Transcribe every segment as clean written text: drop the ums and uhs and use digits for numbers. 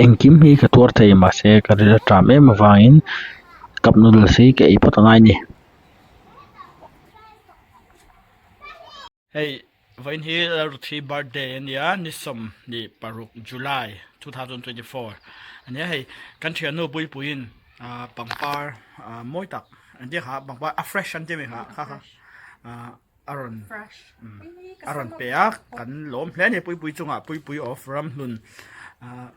Engkim hi ka tuar thei mahse ka ril a ṭam em avangin cup noodles hi ka ei phawt angai a ni. Hei vawiin hi Lalruthi birthday a nia ni 16 July 2024 a nia hei kan thiannu Puipuiin ah pangpar ah mawi tak an tia kha pangpar a fresh an tia mi kha kha kha ah a rawn a rawn pe a kan lawm hle a ni Puipui chungah Puipui of Ramhlun ah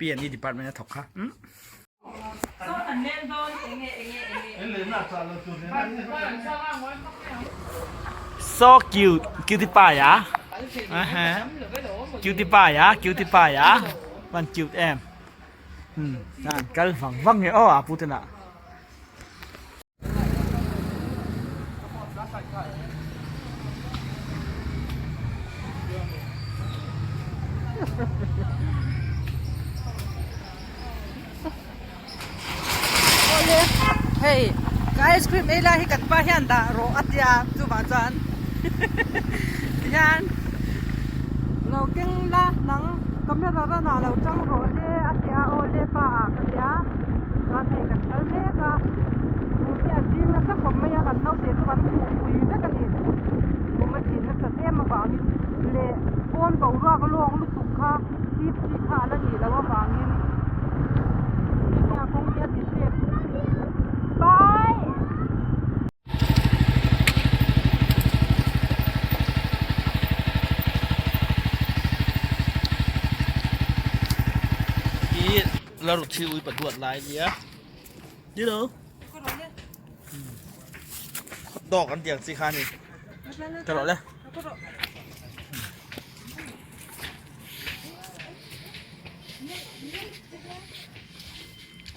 P&E department a thawk kha umm. So cute cutie pie a cutie pie a cutie pie a van cute em umm an kal vang vang nge aw a pu te nah. Awle hei ka ice cream ei lai hi kan pa hian dah rawh a tia chuvang chuan tihian lo keng la nang camera run ah lo tang rawh le a tia awle pa ah ka tia chuan hei kan kal mek a buh hi a zing nasa khawp mai a kan naute chu kan khuh pui vek a ni kum a chin nasa em avangin leh pawn boruak lawng lutuk kha hip chi kha a la nih loh avangin a kawng hi a ti hrep bye. Hi la rut hi ui paduat lai nia ni lo hot dog an tiang chi kha ni ka rawh le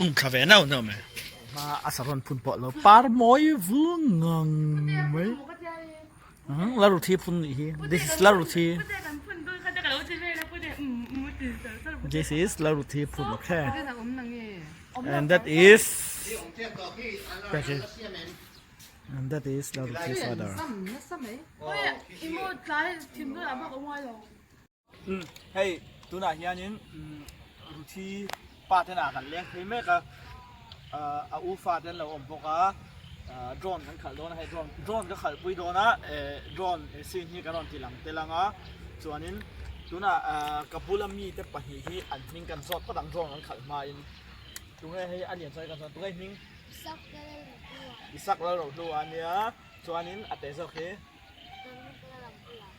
um thla ve nau nau mai ma a saron phun pawh lo par mawi vung ngang mai La Ruthi phun nih hi this is La Ruthi this is La Ruthi phun okay and that is and that is La Ruthi father Hei tunah hianin Ruthi pa te nah kan leng phei mek a, a u fa te an lo awm bawk a, drone kan khalh dawn a hei drone drone ka khalh pui dawn a drone scene hi ka rawn ti lang tel ang a chuanin tunah ka bula mite pahnih hi an hming kan zawt phawt ang drone kan khalh hmain tunge hei a lian sawi kan sawn tunge hming Isak Lalrohlua ania chuanin a te zawk hi.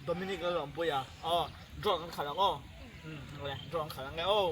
Dominic Lalawmpuia aw drone kan khalh ang aw um drone khalh ang e aw.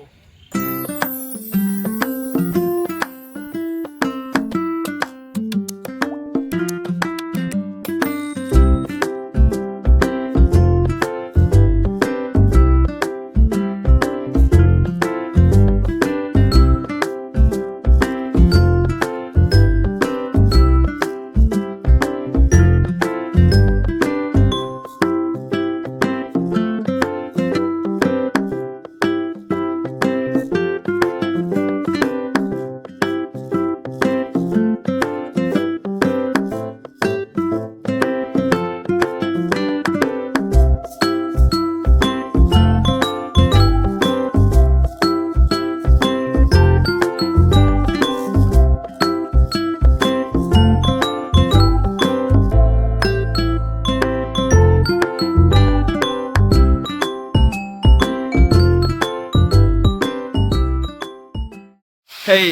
Hei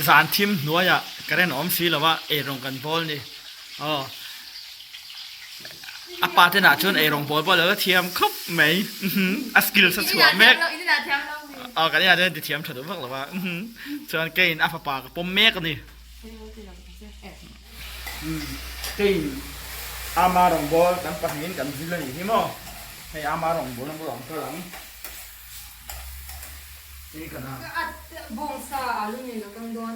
zan thim hnuaiah current a awm si lo a eirawng kan bawl ni aw a pa te nah chuan eirawng bawl pawh a lo la thiam khawp mai a skills a chhuah mek aw kan inah chuan ti thiam tha duh vak lo a chuan keiin a fapa ka pawm mek a ni. Keiin ama rawngbawl kan pahnihin kan zil a nih hi maw hei ama rawngbawl a bulah an kal ang. Bawngsa alu nei lo kan dawn.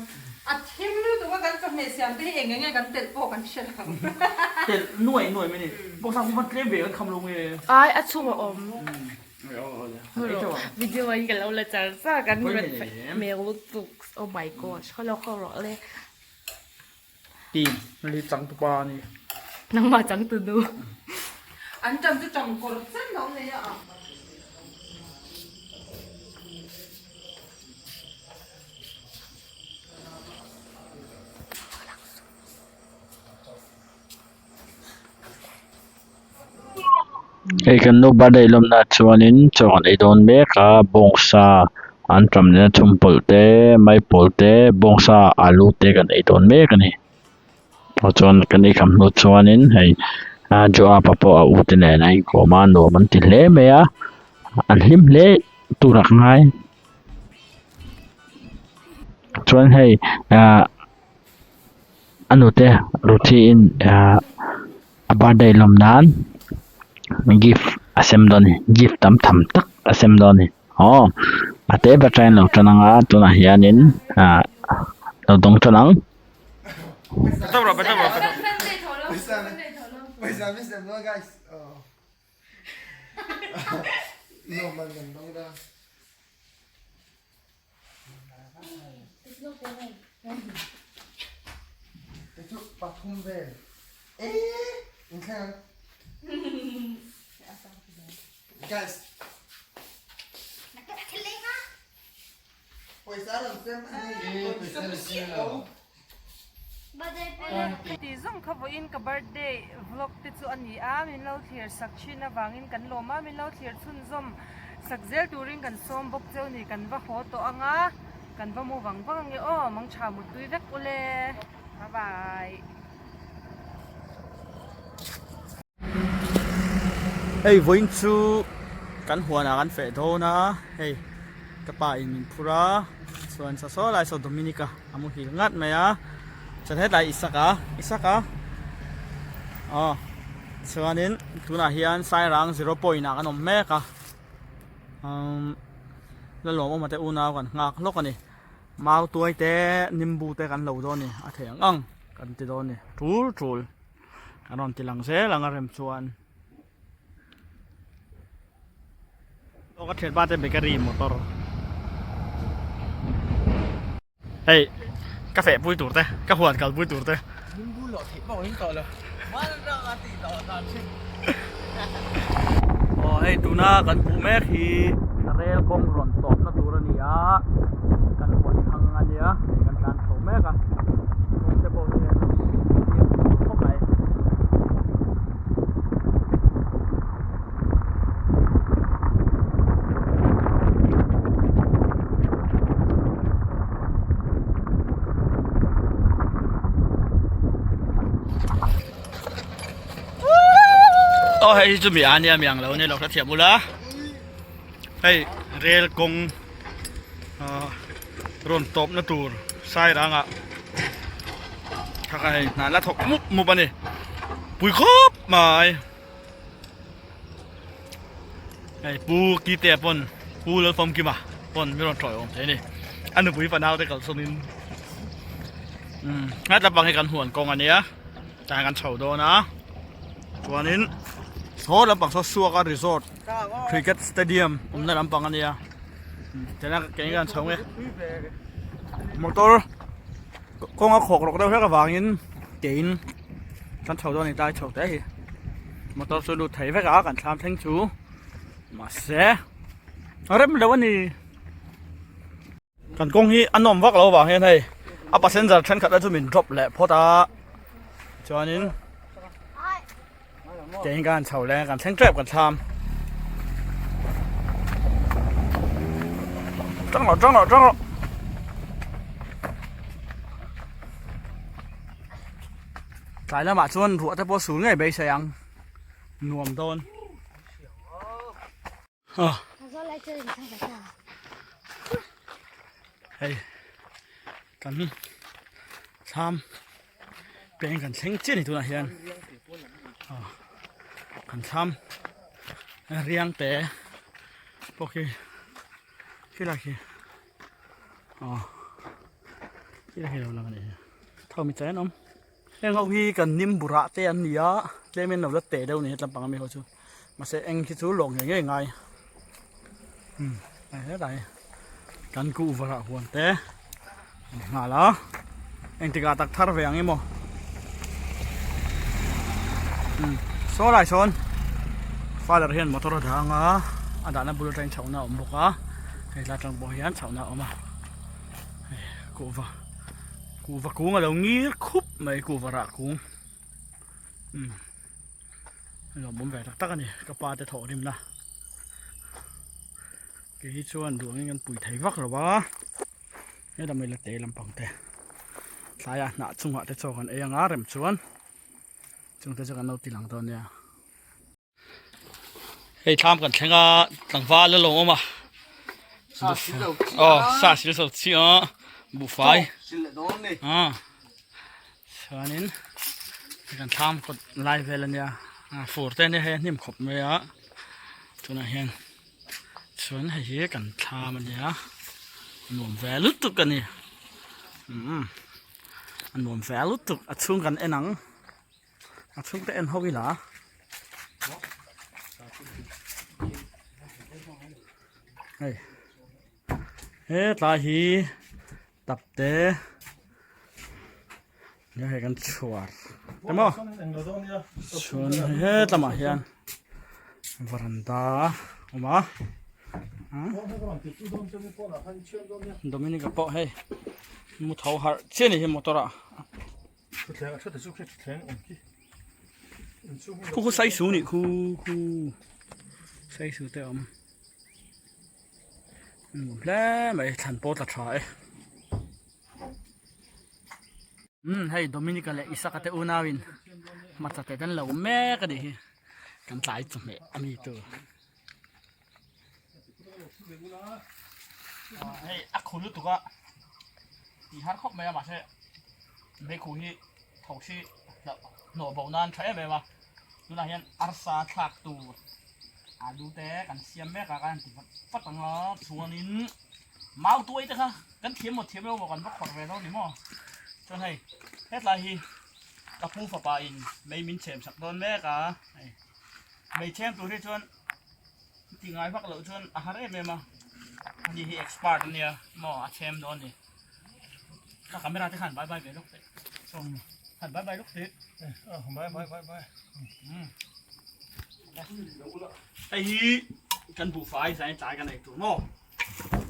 A thim lutuk a kan chawhmeh siam te hi eng eng nge kan telh pawh kan hre lo. Telh nuai nuai mai ni. Bawngsa khu van tlem ve kan kham lo nge. Ai a chhung a awm. Video in ka lo la char char kan hmel lutuk. Oh my gosh khaw lo khaw rawh le. Team li changtupa a ni. Nangmah changtunu. An ṭam chu ṭam kawr chen lo nei a. Hei kan nu birthday lawmna ah chuanin chaw kan ei dawn mek a bawngsa an ṭam nena chhum pawlh te maipawl te bawngsa alu te kan ei dawn mek a ni tah chuan kan ei kham hnu chuanin hei ah Joab-a pawh a u te nen a inkawm a nuam an ti hle mai a an hlim hle tur a ka ngai chuan hei ah a nute Ruthi in ah a birthday lawm nan gift a sem dawn a ni gift tam tham tak a sem dawn a ni aw a te ber atangin lo tan ang a tunah hianin ah lo dawng tan ang. Tih zawng kha vawiin ka birthday vlog te chu a ni a, min lo thlir sak thin avangin kan lawm a, min lo thlir chhunzawm sak zel turin kan sawm bawk cheu ni, kan va haw tawh ang a, kan va mu vang vang ange aw, mangtha muttui vek ule, bye bye. Hei vawiin chu kan huanah kan feh dawn a hei ka pa in min phur a chuan saw saw lai saw Dominic a a muhil ngat mai a chuan hetlai Isaka Isaka aw chuanin tunah hian Sairang zero point ah kan awm mek a umm Lalawmawma te unau kan nghak hlawk a ni mau tuai te nimbu te kan lo dawn a ni a theih ang ang kan ti dawn a ni tul tul. Kan rawn ti lang zel ang a rem chuan. Aw ka thianpa te bakery motor. Hei ka feh pui tur te ka huan kal pui tur te. Nimbu lawh theih pawh in tawh lo. Aw hei tuna kan hmuh mek hi rel kawng rawn tawpna tur a ni a kan huan thlang a nia hei kan tlan chho mek a kawng te pawh hi a hriat khawp mai. Aw hei hi chu mi a nia mi ang lo nia lo hrethiam ula hei rel kawng ah rawn tawpna tur sairangah thaka hei hna la thawk mup mup a ni pui khawp mai hei pu kite pawn pu lalfamkima pawn mi rawn tawih awm thei a ni a nupui fanau te kalsawn in umm hetlai pang hi kan huan kawng a nia. Tlai kan chho dawn a chuanin saw lampang saw Suaka resort cricket stadium awmna lampang a nia tuna keini kan chho nge motor kawng a khawk rawk deuh hlek avangin kein kan chho dawn a ni tlai chho te hi motor chu lut thei vek a kan thlam thleng chu mahse a rem lo a ni. Kan kawng hi a nawm vak lo vang hian hei a passenger thenkhat te chu min drop leh phawt a chuanin kein kan chho leh kan thleng tep kan thlam tang rawh tang rawh tang rawh tlai lamah chuan ruah te pawh a sur ngei beisei ang nuam dawn. Hei kan thlam peng kan thleng chiah a ni tunah hian kan thlam riang te pawh khi khilai khi aw khilai khi lo lang a nih hi thau mi chai an awm. Heng ho hi kan nim burah te an ni a tlem in lo la teh deuh a ni hetlam pang ami ho chu mahse eng khi chu lawng ngei ngei ngai umm hei hetlai hi kan kuhva rah huan te a ni nghal a engtikah tak thar ve ang emaw umm saw lai sawn father hian motor a dang a a dahna bul atangin chhohna a awm bawk a hei tlai atang pawh hian chhohna a awm a hei kuhva. Kuhva kung a lo ngir khup mai kuhva rah kung umm. Lawmawm ve tak tak a ni ka pa te thawh rimna kei hi chuan duh angin kan pui thei vak lo a he lam hi la te lampang te tlaiah hnah chungah te chaw kan ei anga rem chuan chung te chu kan lo ti lang dawn nia. Hei thlam kan thleng a tlangval a lo awm a aw sa sil zo chi a buhfai a chuanin kan thlam kawt lai vel ania fur te ania hei a hnim khawp mai a tunah hian chuan hei hi kan thlam ania nuam ve lutuk a ni umm a nuam ve lutuk a chhung kan en ang. A chhungte en ho ila. Hei. He tlai hi tap te nia hei kan chhuar te maw chuan he tlamah hian varanda awm a Dominic a pawh hei mu tho harh chiah a ni hi motor ah. Thuthleng a thut chu khi thuthleng awm khi. Khu khu sai su nih khu khu sai su te awm. Nuam hle mai thlan pawh tla tha e. Um hei Dominica leh Isaka te unauin hmarcha te kan lo mek a nih hi kan tlai chawhmeh a mi tur. Hei a khu lutuk a tih har khawp mai a mahse meikhu hi tho si hnawh bo nan tha em em a tunah hian arsa thlak tur alu te kan siam mek a kan ti vat vat ang a chuanin mau tuai te kha kan thiam maw thiam lo maw kan va khawrh ve dawn ni maw chuan hei hetlai hi ka pu fapa in mei min chhem sak dawn mek a hei mei chhem tur hi chuan. Ti ngai vak loh chuan a har em em a, ani hi expert ania maw a chhem dawn ni. Ka camera te khan bye bye ve lawk teh. Khan bye bye lawk teh. Bye bye bye bye. Hei hi kan buhfai zain tlai kan ei tur maw.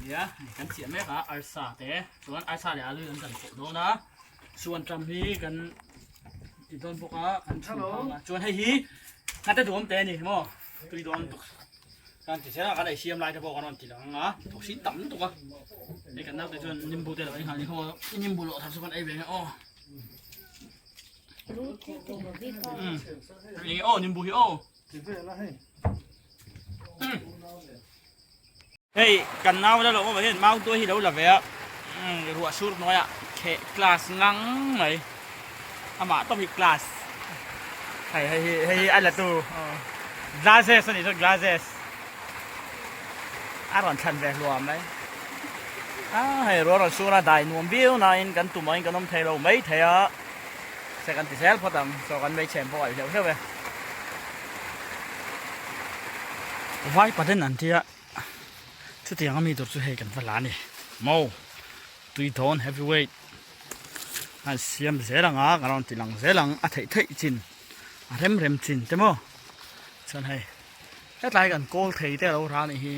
Nia kan chiah mek a arsa te chuan arsa leh alu kan kan pawh dawn a. Chuan ṭam hi kan ti dawn bawk a kan chhum hang a chuan hei hi ngate duhawm te a ni maw tui dawn tuk kan ti zel a kan ei siam lai te pawh kan rawn ti lang a thawk si tam lutuk a hei kan naute chuan nimbu te lo ei nghal ni khaw nimbu lawh thar chu kan ei ve nge aw eng aw nimbu hi aw Hei kan nau la lo awm ah hian mau tuai hi lo la ve a ruah sur hnuaiah kheh class ngang mai amah tawp hi class hei hei hi hei hi a la tu glasses a nih chuan glasses a rawn thlan ve hluam mai a hei ruah rawn sur a dai nuam viau nain kan tum angin kan awm thei lo mai thei a se kan ti zel phawt ang chaw kan meichhem pawh a alh hleuh hleuh e. Vai paten an tia chutiang a mi tur chu hei kan va la a ni maw tui dawn heavyweight an siam zel ang a kan rawn ti lang zel ang a theih theih chin a rem rem chin te maw chuan hei hetlai kan kawl thei te a lo rah a nih hi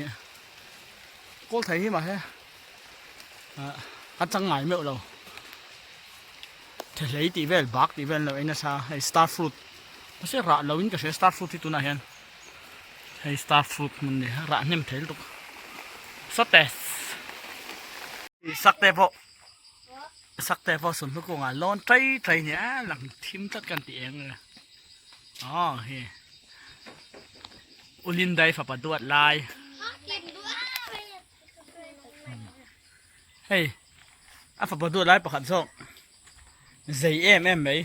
kawl thei hi mahse ah a chang ngai meuh lo thehlei tih vel bak tih vel an lo ei nasa hei star fruit mahse rah lo in ka hria star fruit hi tunah hian. Hei star fruit hmun ni rah hnem thei lutuk sawte sakte pawh sakte pawh sunhlu kungah lawn tai tai ni a lang thim tlat kan tih eng nge aw hi ulindai fapa duat lai hei a fapa duat lai pakhat zawk zei em em mai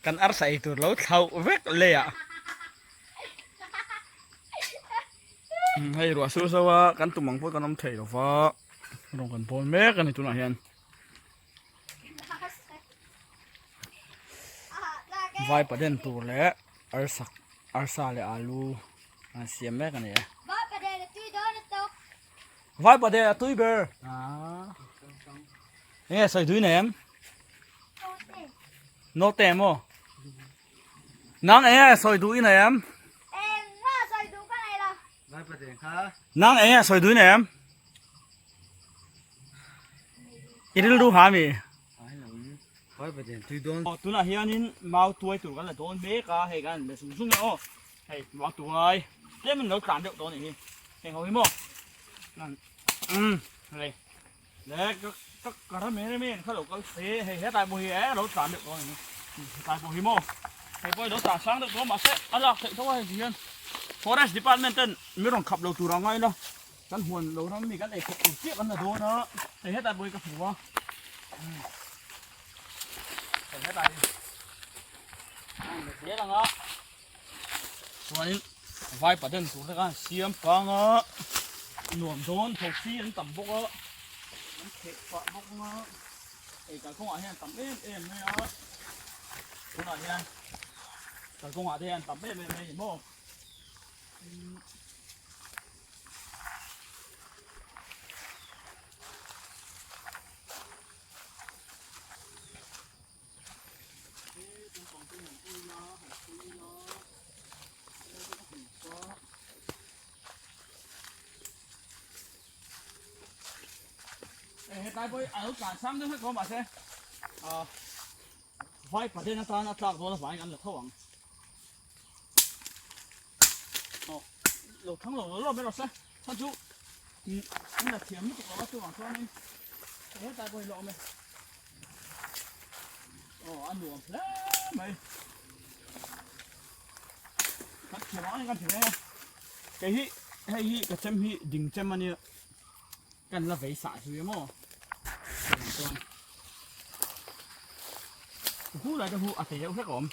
kan arsa ei tur lo thlauh vek leiah hei ruah sur zo a kan tum ang pawh kan awm thei lo va rawng kan bawl mek a ni tunah hian vai paden tur leh arsa arsa leh alu an siam mek a ni e. Vai pade a tui ber. Enge sawi tui nei em? Note maw? Nang enge sawi duh i nei em? Nang enge sawi duh i nei em? I rilru ha mi? Tunah hianin mau tuai tur kan la dawn mek a, hei kan la zung zung e aw. Hei muang tuai tlem in lo tlan deuh tawh a nih hi heng ho hi maw umm hei le ka ka ka ram em em kha lo kal se hei hetlai pawh hi e lo tlan deuh tawh a nih hi hetlai pawh hi maw hei pawh hi lo tlan sang deuh tawh mahse a lak theih tho a hei ti hian forest department ten mi rawn khap lo tur ang ngaina kan huan lo ram mi kan ei khawp tur chiah kan la dawn a hei hetlai pawh hi ka hmu a hei hetlai hi a zel ang a. Chuanin vai paden tur te khan siam kang a nuam dawn tho si an tam bawk a an kheh pah bawk ang a hei kalkawngah hian tam em em mai a tunah hian kalkawngah te hian tam em em mai a ni maw. Hetlai pawh hi a lo tlan sang deuh hlek awm mahse ah vai paden atan a tlak dawn avangin an la tho ang. Aw lo thang lo lo mai rawh se chhan chu an la thiam lutuk lo a chuvang chuanin hetlai pawh hi la awm e. Aw a nuam hle mai kan thiam ang kan thiam e kei hi hei hi ka chem hi ding chem ania kan la vei sah zui maw chuan hu lai te hu a te deuh hlek awm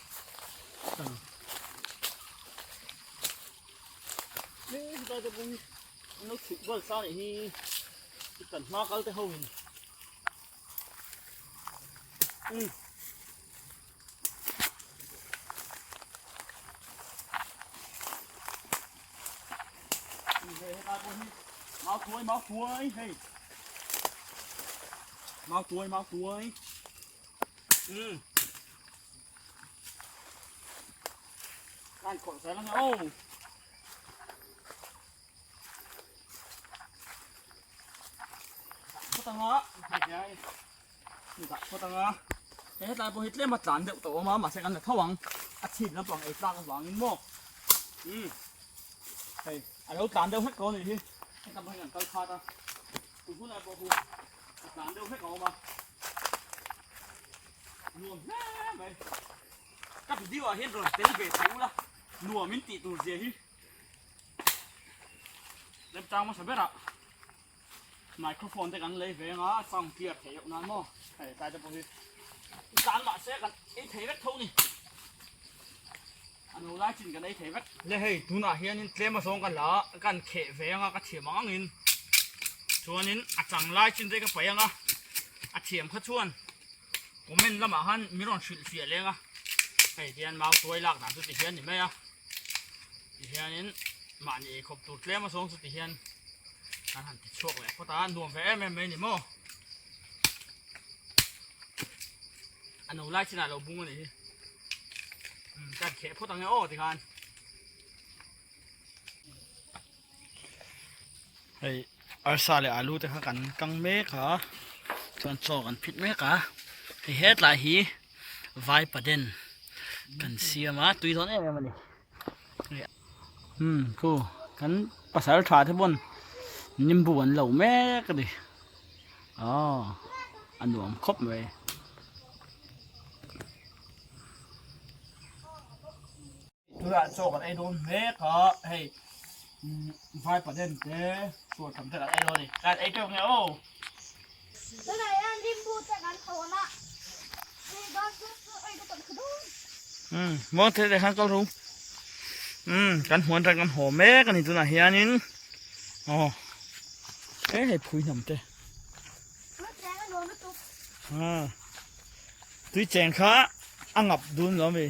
Hei te pawh hi an lo chhuk vel sa nih hi kan hma kal te ho in Mau tuai mau tuai hei mau tuai mau tuai kan khawh zel ang aw. Phawt anga dah phawt anga he hetlai pawh hi tlem a tlan deuh tawh awm a mahse kan la tho ang a chhip lampang ei tlak avangin maw umm hei a lo tlan deuh hlek tawh a nih hi heta pawh hi kan kal khat a tun hunah pawh chu a tlan deuh hlek a awm a nuam hle mai ka video ah hian rawn tel ve thei ula nuam in tih tur zia hi. Remchang hmasa berah microphone te kan lei ve anga sound clear theih loh nan maw hei tlai te pawh hi tlan mah se kan ei thei vek tho ni a no lai chin kan ei thei vek le hei tunah hianin tlem azawng ka la kan kheh ve anga ka thiam ang angin chuanin a chang lai chin te ka paih anga a thiam kha chuan comment lamah khan min rawn hrilh fiah leng a hei hian mau tuai lak dan chu ti hian ni mai a. Tihianin mahni ei khawp tur tlem a zawng chu tihian kan han ti chhuak leh phawt a, nuam ve em em mai ni maw. A no lai chinah lo bung a nih hi. Um kan kheh phawt ang e aw tikhan. Hei arsa leh alu te kha kan kang mek a chuan chaw kan phit mek a hei hetlai hi vai paden kan siam a tui dawn em em a ni umm khu kan pasal tha te pawn nimbu an lo mek a ni aw a nuam khawp mai. Tunah chaw kan ei dawn mek a hei vai paden te suar tam te kan ei dawn a ni kan ei teuh nge aw. Tunah hian limbu te kan thawn a hei dawn chu chu ei te kan kha dawn. Umm muang thei te khan kal ru umm kan hmuan tan kan haw mek a ni tunah hianin aw he hei phui hnam te. Tui cheng kha a ngap dun lo mi.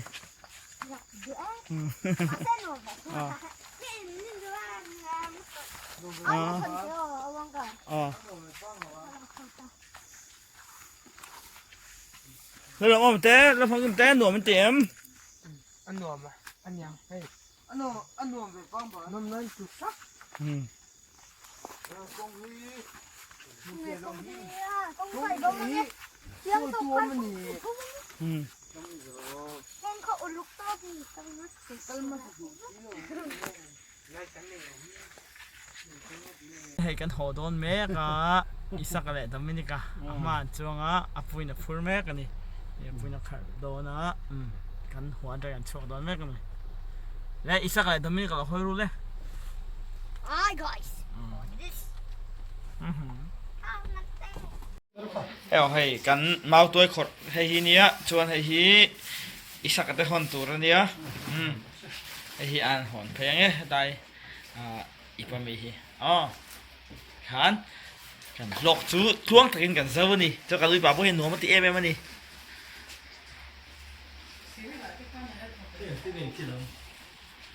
Lo lam awm te, lo fang te nuam an ti em? A nuam a, a niang hei. A nuam, a nuam ve pang ba. Nuam nan chu sak. Hei kan haw dawn mek a, Isaka leh Dominica a hma an chuang a, a puiin a phur mek a ni. A puiin a khalh dawn a, kan huan atangin an chhuak dawn mek a ni. Le Isaka leh Dominica lo hawi rul e. Hi guys. This. Hei aw hei kan mautuai khawrh hei hi nia chuan hei hi Isaka te hawn tur a nia umm hei hi an hawn phei ang e hetlai ah ipa mi hi aw khan kan vlog chu tluang takin kan zo a ni chuan kan uipa pawh hian nuam a ti em em a ni.